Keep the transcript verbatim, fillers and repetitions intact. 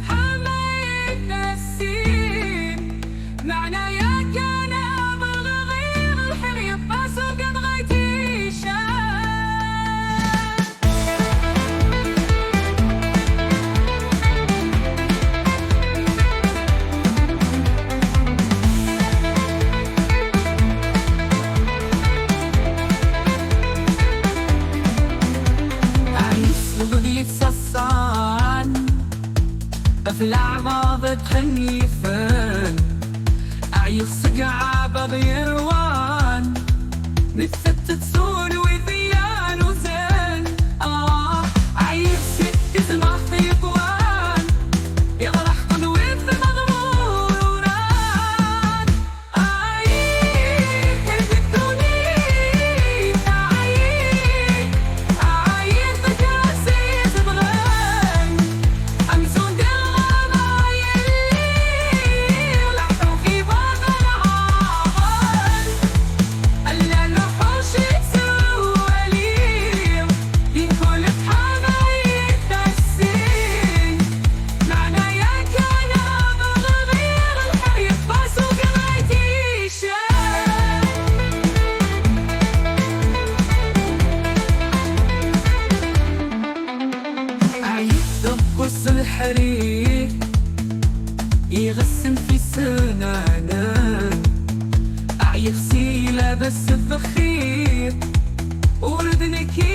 Ḥamayt nassin, meɛna yakkan aberɣiɣ lḥir yeṭṭas uqad ɣayt icab. Ɛyis ɣdit saṣṣan, ɣef leɛbaḍ ttxennifen. Ɛyiɣ seg ɛabaḍ yerwan, nettat tettun wid yellan uzan. Ah, ɛyiɣ seg tezmaxt yeqwan, iɣraḥ qenwit meɣruran. Ɛyiɣ deg uss lḥrir, iɣessen fi snanen. Ɛyiɣ si labas bxir, ur d nekki